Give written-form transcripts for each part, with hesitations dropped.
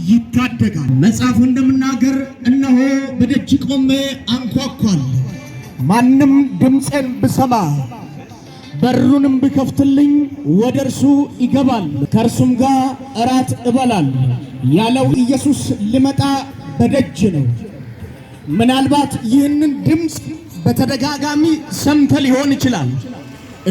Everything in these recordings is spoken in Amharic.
ይታደጋል። መጽሐፉ እንደምናገር እነሆ በደጅ ቆሜ አንኳኳለሁ፣ ማንም ድምፄን ብሰማ በሩንም ቢከፍትልኝ ወደ እርሱ ይገባል፣ ከእርሱም ጋር እራት እበላል ያለው ኢየሱስ ሊመጣ በደጅ ነው። ምናልባት ይህንን ድምፅ በተደጋጋሚ ሰምተ ሊሆን ይችላል።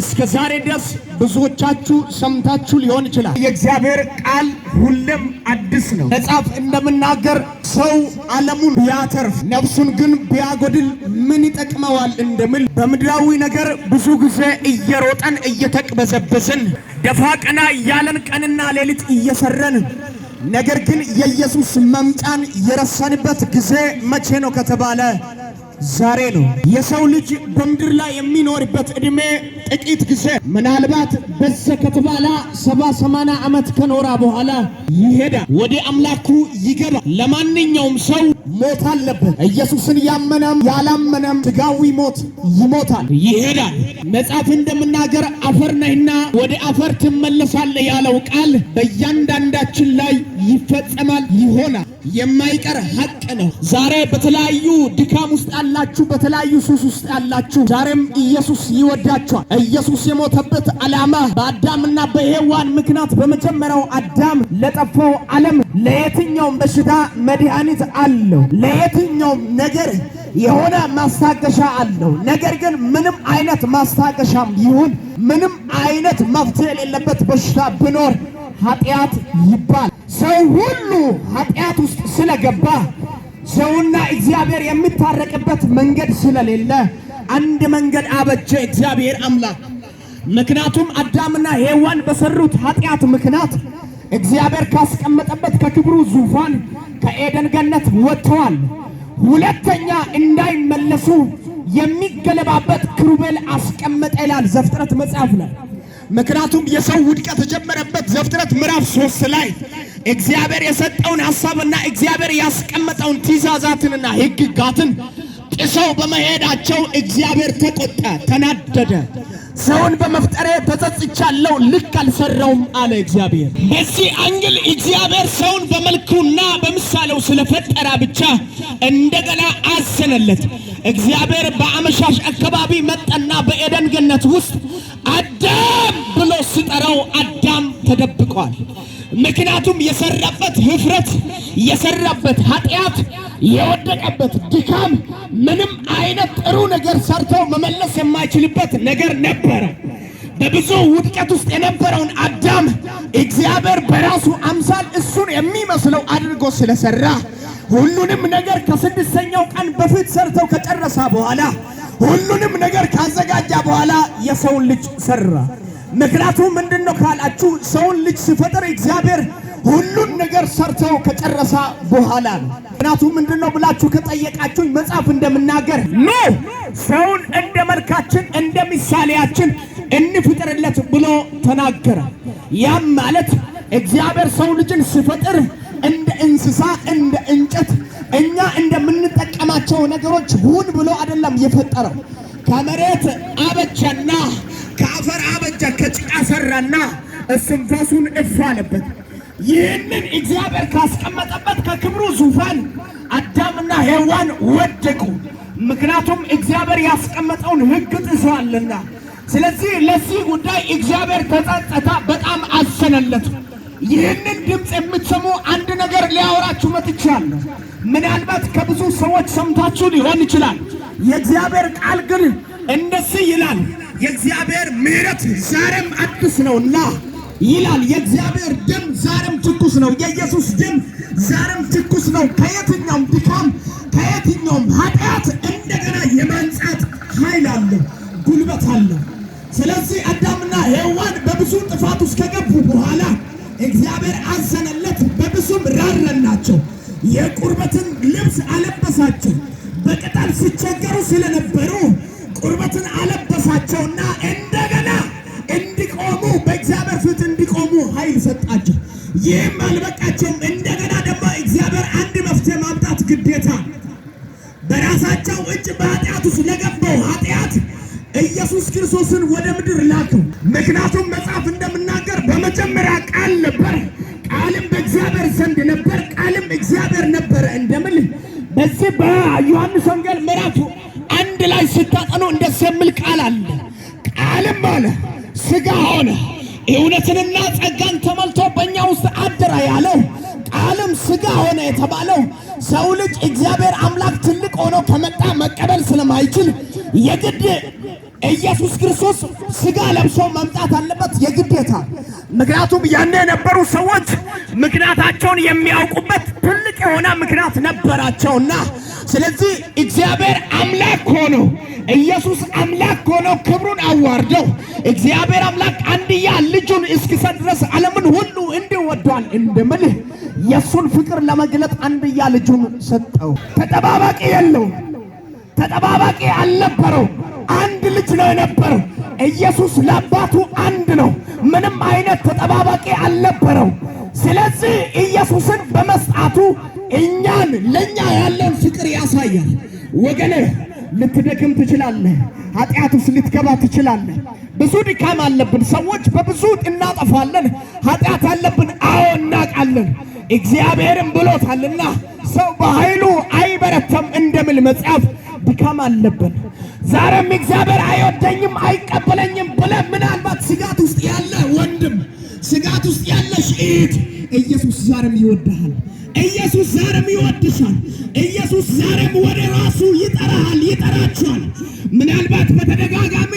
እስከ ዛሬ ድረስ ብዙዎቻችሁ ሰምታችሁ ሊሆን ይችላል። የእግዚአብሔር ቃል ሁሌም አዲስ ነው። መጽሐፍ እንደምናገር ሰው ዓለሙን ቢያተርፍ ነፍሱን ግን ቢያጎድል ምን ይጠቅመዋል እንደሚል በምድራዊ ነገር ብዙ ጊዜ እየሮጠን እየተቅበዘበዝን ደፋ ቀና እያለን ቀንና ሌሊት እየሰረን ነገር ግን የኢየሱስ መምጫን የረሳንበት ጊዜ መቼ ነው ከተባለ ዛሬ ነው። የሰው ልጅ በምድር ላይ የሚኖርበት ዕድሜ ጥቂት ጊዜ፣ ምናልባት በዛ ከተባለ 70 80 ዓመት ከኖራ በኋላ ይሄዳል፣ ወደ አምላኩ ይገባል። ለማንኛውም ሰው ሞት አለበት። ኢየሱስን ያመነም ያላመነም ስጋዊ ሞት ይሞታል፣ ይሄዳል። መጽሐፍ እንደምናገር አፈር ነህና ወደ አፈር ትመለሳለህ ያለው ቃል በእያንዳንዳችን ላይ ይፈጸማል፣ ይሆናል። የማይቀር ሀቅ ነው። ዛሬ በተለያዩ ድካም ውስጥ ያላችሁ፣ በተለያዩ ሱስ ውስጥ ያላችሁ፣ ዛሬም ኢየሱስ ይወዳችኋል። ኢየሱስ የሞተበት ዓላማ በአዳምና በሔዋን ምክንያት በመጀመሪያው አዳም ለጠፋው ዓለም ለየትኛውም በሽታ መድኃኒት አለው። ለየትኛውም ነገር የሆነ ማስታገሻ አለው። ነገር ግን ምንም አይነት ማስታገሻም ይሁን ምንም አይነት መፍትሄ የሌለበት በሽታ ቢኖር ኃጢአት ይባል። ሰው ሁሉ ኃጢአት ውስጥ ስለገባ ሰውና እግዚአብሔር የሚታረቅበት መንገድ ስለሌለ አንድ መንገድ አበጀ እግዚአብሔር አምላክ። ምክንያቱም አዳምና ሔዋን በሰሩት ኃጢአት ምክንያት እግዚአብሔር ካስቀመጠበት ከክብሩ ዙፋን ከኤደን ገነት ወጥተዋል። ሁለተኛ እንዳይመለሱ የሚገለባበት ክሩቤል አስቀመጠ ይላል ዘፍጥረት መጽሐፍ ላይ። ምክንያቱም የሰው ውድቀት የጀመረበት ዘፍጥረት ምዕራፍ 3 ላይ እግዚአብሔር የሰጠውን ሐሳብና እግዚአብሔር ያስቀመጠውን ትእዛዛትንና ሕግጋትን ጥሰው በመሄዳቸው እግዚአብሔር ተቆጣ፣ ተናደደ። ሰውን በመፍጠሬ ተጸጽቻለሁ፣ ልክ አልሰራውም አለ እግዚአብሔር። በዚህ angle እግዚአብሔር ሰውን በመልኩና በምሳሌው ስለፈጠረ ብቻ እንደገና አዘነለት። እግዚአብሔር በአመሻሽ አካባቢ መጣና በኤደን ገነት ውስጥ አዳም ብሎ ሲጠራው አዳም ተደብቋል። ምክንያቱም የሰራበት ህፍረት፣ የሰራበት ኃጢአት፣ የወደቀበት ድካም ምንም አይነት ጥሩ ነገር ሰርቶ መመለስ የማይችልበት ነገር ነበረ። በብዙ ውድቀት ውስጥ የነበረውን አዳም እግዚአብሔር በራሱ አምሳል እሱን የሚመስለው አድርጎ ስለሰራ ሁሉንም ነገር ከስድስተኛው ቀን በፊት ሰርተው ከጨረሰ በኋላ ሁሉንም ነገር ካዘጋጃ በኋላ የሰውን ልጅ ሰራ። ምክንያቱም ምንድነው ካላችሁ ሰውን ልጅ ሲፈጥር እግዚአብሔር ሁሉን ነገር ሰርተው ከጨረሰ በኋላ ነው። ምክንያቱም ምንድነው ብላችሁ ከጠየቃችሁኝ መጽሐፍ እንደምናገር ኖ ሰውን እንደ መልካችን እንደ ምሳሌያችን እንፍጥርለት ብሎ ተናገረ። ያም ማለት እግዚአብሔር ሰው ልጅን ሲፈጥር እንደ እንስሳ እንደ እንጨት እኛ እንደምንጠቀማቸው ነገሮች ሁን ብሎ አይደለም የፈጠረው። ከመሬት አበጀና ከአፈር አበጀ፣ ከጭቃ ሰራና እስትንፋሱን እፍ አለበት። ይህንን እግዚአብሔር ካስቀመጠበት ከክብሩ ዙፋን አዳምና ሔዋን ወደቁ። ምክንያቱም እግዚአብሔር ያስቀመጠውን ሕግ ጥሰዋልና። ስለዚህ ለዚህ ጉዳይ እግዚአብሔር ተጸጸተ፣ በጣም አዘነለት። ይህንን ድምፅ የምትሰሙ አንድ ነገር ሊያወራችሁ መጥቻለሁ። ምናልባት ከብዙ ሰዎች ሰምታችሁ ሊሆን ይችላል። የእግዚአብሔር ቃል ግን እንደዚህ ይላል፣ የእግዚአብሔር ምሕረት ዛሬም አዲስ ነውና ይላል። የእግዚአብሔር ደም ዛሬም ትኩስ ነው። የኢየሱስ ደም ዛሬም ትኩስ ነው። ከየትኛውም ድካም ከየትኛውም ኃጢአት እንደገና የማንጻት ኃይል አለው፣ ጉልበት አለው። ስለዚህ አዳምና ሔዋን በብዙ ጥፋት ውስጥ ከገቡ በኋላ እግዚአብሔር አዘነለት፣ በብዙም ራራላቸው። የቁርበትን ልብስ አለበሳቸው። በቅጠል ሲቸገሩ ስለነበሩ ቁርበትን አለበሳቸውና እንደገና እንዲቆሙ በእግዚአብሔር ፊት እንዲቆሙ ኃይል ሰጣቸው። ይህም አልበቃቸውም። እንደገና ደግሞ እግዚአብሔር አንድ መፍትሄ ማምጣት ግዴታ በራሳቸው እጅ በኃጢአት ውስጥ ለገባው ኃጢአት ኢየሱስ ክርስቶስን ወደ ምድር ላከው። ምክንያቱም መጽሐፍ እንደምናገር በመጀመሪያ ቃል ነበር፣ ቃልም በእግዚአብሔር ዘንድ ነበር፣ ቃልም እግዚአብሔር ነበረ እንደምል በዚህ በዮሐንስ ወንጌል ምዕራፍ 1 ላይ ስታጠኑ እንደዚህ የሚል ቃል አለ። ቃልም አለ ሥጋ ሆነ እውነትንና ጸጋን ተሞልቶ በእኛ ውስጥ አደረ ያለው ቃልም ሥጋ ሆነ የተባለው ሰው ልጅ እግዚአብሔር አምላክ ትልቅ ሆኖ ከመጣ መቀበል ስለማይችል የግድ ኢየሱስ ክርስቶስ ሥጋ ለብሶ መምጣት አለበት የግዴታ። ምክንያቱም ያኔ የነበሩ ሰዎች ምክንያታቸውን የሚያውቁበት ትልቅ የሆነ ምክንያት ነበራቸውና፣ ስለዚህ እግዚአብሔር አምላክ ሆኖ ኢየሱስ አምላክ ሆኖ ክብሩን አዋርደው እግዚአብሔር አምላክ አንድያ ልጁን እስኪሰጥ ድረስ ዓለምን ሁሉ እንዲሁ ወዷል እንደምል የእሱን ፍቅር ለመግለጥ አንድያ ልጁን ሰጠው። ተጠባባቂ የለውም። ተጠባባቂ አልነበረው። አንድ ልጅ ነው የነበረው። ኢየሱስ ለአባቱ አንድ ነው። ምንም አይነት ተጠባባቂ አልነበረው። ስለዚህ ኢየሱስን በመስጣቱ እኛን ለኛ ያለውን ፍቅር ያሳያል። ወገኔ ልትደክም ትችላለህ። ኃጢአት ውስጥ ልትገባ ትችላለህ። ብዙ ድካም አለብን። ሰዎች በብዙ እናጠፋለን። ኃጢአት አለብን። አዎ እናውቃለን። እግዚአብሔርም ብሎታልና ሰው በኃይሉ አይበረታም እንደሚል መጽሐፍ ድካም አለብን። ዛሬም እግዚአብሔር አይወደኝም አይቀበለኝም ብለህ ምናልባት ስጋት ውስጥ ያለ ወንድም፣ ስጋት ውስጥ ያለሽ እህት፣ ኢየሱስ ዛሬም ይወድሃል። ኢየሱስ ዛሬም ይወድሻል። ኢየሱስ ዛሬም ወደ ራሱ ይጠራሃል፣ ይጠራችኋል። ምናልባት በተደጋጋሚ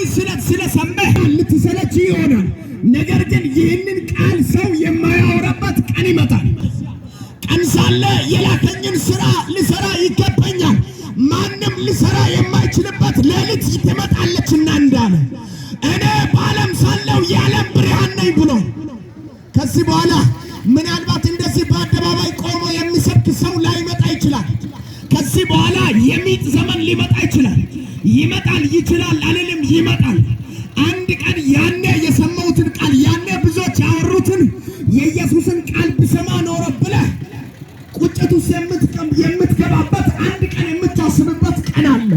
ስለሰማህ ልትሰለች ይሆናል። ነገር ግን ይህንን ቃል ሰው የማያወራበት ቀን ይመጣል። ቀን ሳለ የላከኝን ስራ ልሰራ ይገባኛል፣ ማንም ልሰራ የማይችልበት ሌሊት ትመጣለችና እንዳለ እኔ በዓለም ሳለው የዓለም ብርሃን ነኝ ብሎ ከዚህ በኋላ ምናልባት እንደዚህ በአደባባይ ቆሞ የሚሰብክ ሰው ላይመጣ ይችላል። ከዚህ በኋላ የሚጥ ዘመን ሊመጣ ይችላል። ይመጣል፣ ይችላል አልልም፣ ይመጣል። አንድ ቀን ያኔ የሰማሁትን ቃል ያኔ ብዙዎች ያወሩትን የኢየሱስን ቃል ብሰማ ኖሮ ብለህ ቁጭት ውስጥ የምትገባበት አንድ ቀን የምታስብበት ቀን አለ።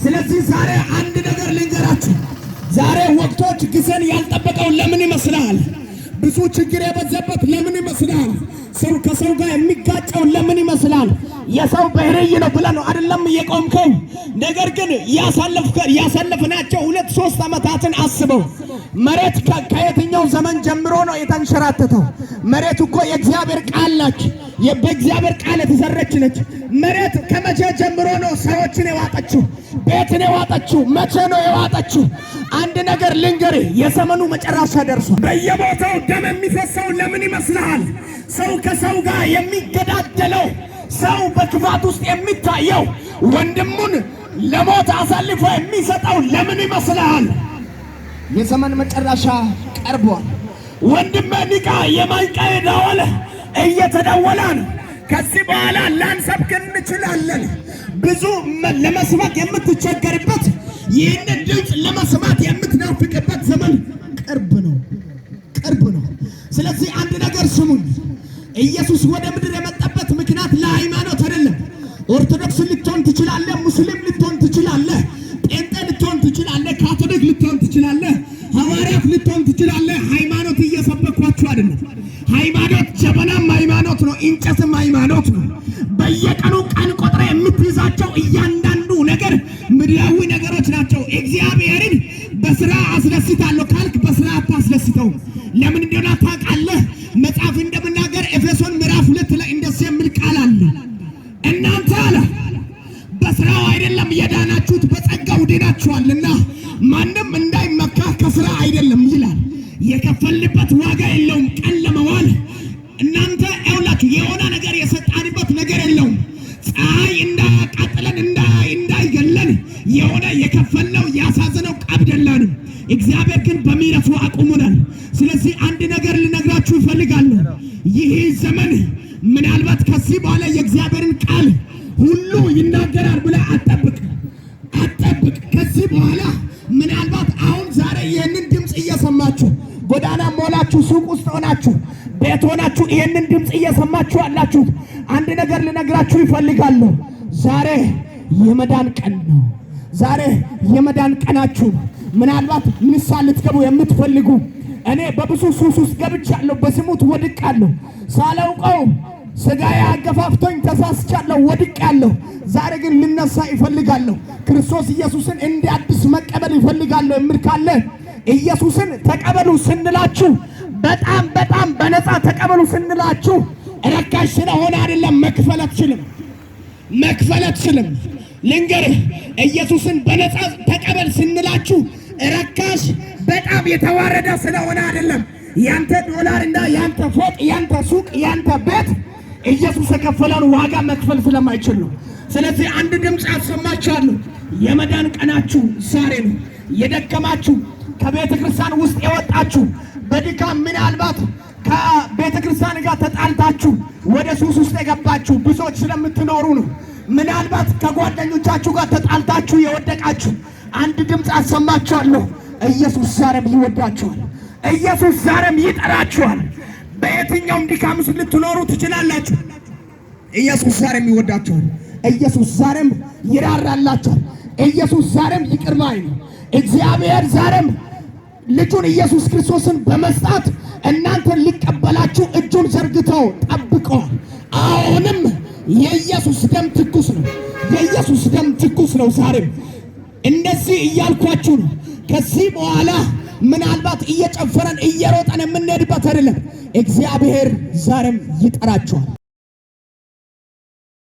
ስለዚህ ዛሬ አንድ ነገር ልንገራችሁ። ዛሬ ወቅቶች ጊዜን ያልጠበቀው ለምን ይመስልሃል? ብዙ ችግር የበዛበት ለምን ይመስልሃል? ሰው ከሰው ጋር የሚጋጨው ለምን ይመስልሃል? የሰው ባህርይ ነው ብለህ ነው አይደለም የቆምከው። ነገር ግን ያሳለፍናቸው 2-3 ዓመታትን አስበው። መሬት ከየትኛው ዘመን ጀምሮ ነው የተንሸራተተው? መሬት እኮ የእግዚአብሔር ቃል ናች። በእግዚአብሔር ቃል የተሰረች ነች። መሬት ከመቼ ጀምሮ ነው ሰዎችን የዋጠችው? ቤትን የዋጠችው? መቼ ነው የዋጠችው? አንድ ነገር ልንገርህ፣ የዘመኑ መጨረሻ ደርሷል። በየቦታው ደም የሚፈሰው ለምን ይመስልሃል? ሰው ከሰው ጋር የሚገዳደለው፣ ሰው በክፋት ውስጥ የሚታየው፣ ወንድሙን ለሞት አሳልፎ የሚሰጠው ለምን ይመስልሃል? የዘመን መጨረሻ ቀርቧል። ወንድሜ ንቃ። የማንቂያ ደወል እየተደወለ ነው። ከዚህ በኋላ ላንሰብክ እንችላለን። ብዙ ለመስማት የምትቸገርበት፣ ይህንን ድምፅ ለመስማት የምትናፍቅበት ዘመን ቅርብ ነው፣ ቅርብ ነው። ስለዚህ አንድ ነገር ስሙኝ። ኢየሱስ ወደ ምድር የመጣበት ምክንያት ለሃይማኖት አይደለም። ኦርቶዶክስ ልትሆን ትችላለህ፣ ሙስሊም ልትሆን ትችላለህ፣ ጴንጤ ልትሆን ትችላለህ፣ ካቶሊክ ልትሆን ትችላለህ፣ ሐዋርያት ልትሆን ትችላለህ። ሃይማኖት እየሰበኳችሁ አይደለም። ሃይማኖት ጀበናም ሃይማኖት ነው፣ እንጨትም ሃይማኖት ነው። በየቀኑ ቀን ቆጥረ የምትይዛቸው እያንዳንዱ ነገር ምድራዊ ነገሮች ናቸው። እግዚአብሔርን በስራ አስደስታለሁ ካልክ በስራ አታስደስተውም። ለምን እንደሆነ ታውቃለህ? መጽሐፍ እንደምናገር ኤፌሶን ምዕራፍ 2 ላይ እንደዚህ የሚል ቃል አለ። እናንተ አለ በስራው አይደለም የዳናችሁት በጸጋው ድናችኋልና ማንም እንዳይመካ ከስራ አይደለም ይላል። የከፈልንበት ዋጋ የለውም። ቀን ለመዋል እናንተ ያውላችሁ የሆነ ነገር የሰጣንበት ነገር የለውም። ፀሐይ እንዳያቃጥለን እንዳይገለን የሆነ የከፈልነው ያሳዘነው ቀብድ የለንም። እግዚአብሔር ግን በምሕረቱ አቁሙናል። ስለዚህ አንድ ነገር ልነግራችሁ እፈልጋለሁ። ይህ ዘመን ምናልባት ከዚህ በኋላ የእግዚአብሔርን ቃል ሁሉ ይናገራል ብለህ አትጠብቅ አትጠብቅ። ከዚህ በኋላ ምናልባት አሁን ዛሬ ይህንን ድምፅ እየሰማችሁ ጎዳና ሞላችሁ፣ ሱቅ ውስጥ ሆናችሁ፣ ቤት ሆናችሁ ይህንን ድምፅ እየሰማችሁ አላችሁ። አንድ ነገር ልነግራችሁ ይፈልጋለሁ። ዛሬ የመዳን ቀን ነው። ዛሬ የመዳን ቀናችሁ። ምናልባት ንስሐ ልትገቡ የምትፈልጉ፣ እኔ በብዙ ሱስ ውስጥ ገብቻለሁ፣ በዝሙት ወድቃለሁ፣ ሳላውቀው ስጋዬ አገፋፍቶኝ ተሳስቻለሁ፣ ወድቄአለሁ። ዛሬ ግን ልነሳ ይፈልጋለሁ። ክርስቶስ ኢየሱስን እንደ አዲስ መቀበል ይፈልጋለሁ የሚል ካለ ኢየሱስን ተቀበሉ ስንላችሁ በጣም በጣም በነፃ ተቀበሉ ስንላችሁ ረካሽ ስለሆነ አይደለም። መክፈል አትችልም፣ መክፈል አትችልም። ልንገርህ፣ ኢየሱስን በነፃ ተቀበል ስንላችሁ ረካሽ በጣም የተዋረደ ስለሆነ አይደለም። ያንተ ዶላርና ያንተ ፎቅ፣ ያንተ ሱቅ፣ ያንተ ቤት ኢየሱስ የከፈለውን ዋጋ መክፈል ስለማይችል ነው። ስለዚህ አንድ ድምፅ አሰማችኋለሁ። የመዳን ቀናችሁ ዛሬ ነው። የደከማችሁ፣ ከቤተ ክርስቲያን ውስጥ የወጣችሁ፣ በድካም ምናልባት ከቤተ ክርስቲያን ጋር ተጣልታችሁ ወደ ሱስ ውስጥ የገባችሁ ብዙዎች ስለምትኖሩ ነው። ምናልባት ከጓደኞቻችሁ ጋር ተጣልታችሁ የወደቃችሁ አንድ ድምፅ አሰማችኋለሁ። ኢየሱስ ዛሬም ይወዳችኋል። ኢየሱስ ዛሬም ይጠራችኋል። በየትኛውም ድካም ውስጥ ልትኖሩ ትችላላችሁ። ኢየሱስ ዛሬም ይወዳችኋል። ኢየሱስ ዛሬም ይራራላችኋል። ኢየሱስ ዛሬም ይቅር ባይ ነው። እግዚአብሔር ዛሬም ልጁን ኢየሱስ ክርስቶስን በመስጠት እናንተን ሊቀበላችሁ እጁን ዘርግተው ጠብቀዋል። አሁንም የኢየሱስ ደም ትኩስ ነው። የኢየሱስ ደም ትኩስ ነው። ዛሬም እንደዚህ እያልኳችሁ ነው። ከዚህ በኋላ ምናልባት እየጨፈረን እየሮጠን የምንሄድበት አይደለም። እግዚአብሔር ዛሬም ይጠራችኋል።